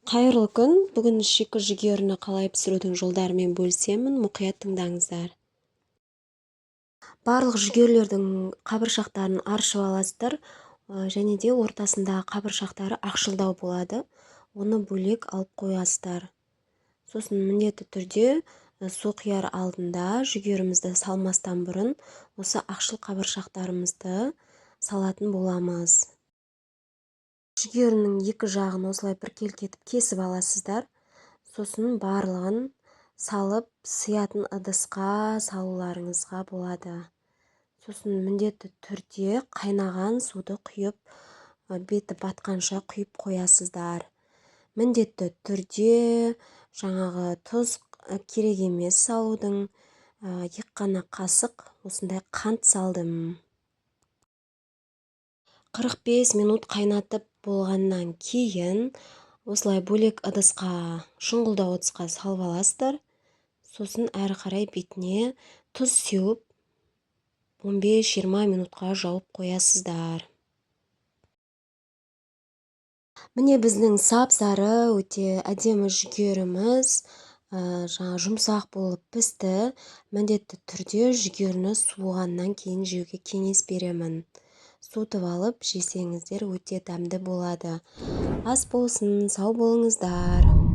Қайырлы күн! Бүгін шикі жүгеріні қалай пісірудің жолдарымен бөлісемін. Мұқият тыңдаңыздар. Барлық жүгерілердің қабыршақтарын аршып аласыздар және де ортасындағы қабыршақтары ақшылдау болады. Оны бөлек алып қоясыздар. Сосын міндетті түрде су құяр алдында жүгерімізді салмастан бұрын осы ақшыл қабыршақтарымызды салатын боламыз. Жүгерінің екі жағын осылай біркелкі етіп кесіп аласыздар. Сосын барлығын салып, сыятын ыдысқа салуларыңызға болады. Сосын міндетті түрде қайнаған суды құйып, беті батқанша құйып қоясыздар. Міндетті түрде жаңағы тұз керек емес салудың, екі қана қасық осындай қант салдым. 45 минут қайнатып болғаннан кейін осылай бөлек ыдысқа, шұңғылдау ыдысқа салып аласыздар. Сосын әрі қарай бетіне тұз сеуіп, 15-20 минутқа жауып қоясыздар. Міне, біздің сап-сары, өте әдемі жүгеріміз жаңа жұмсақ болып пісті. Міндетті түрде жүгеріні суығаннан кейін жеуге кеңес беремін. Суытып алып жесеңіздер, өте дәмді болады. Ас болсын, сау болыңыздар!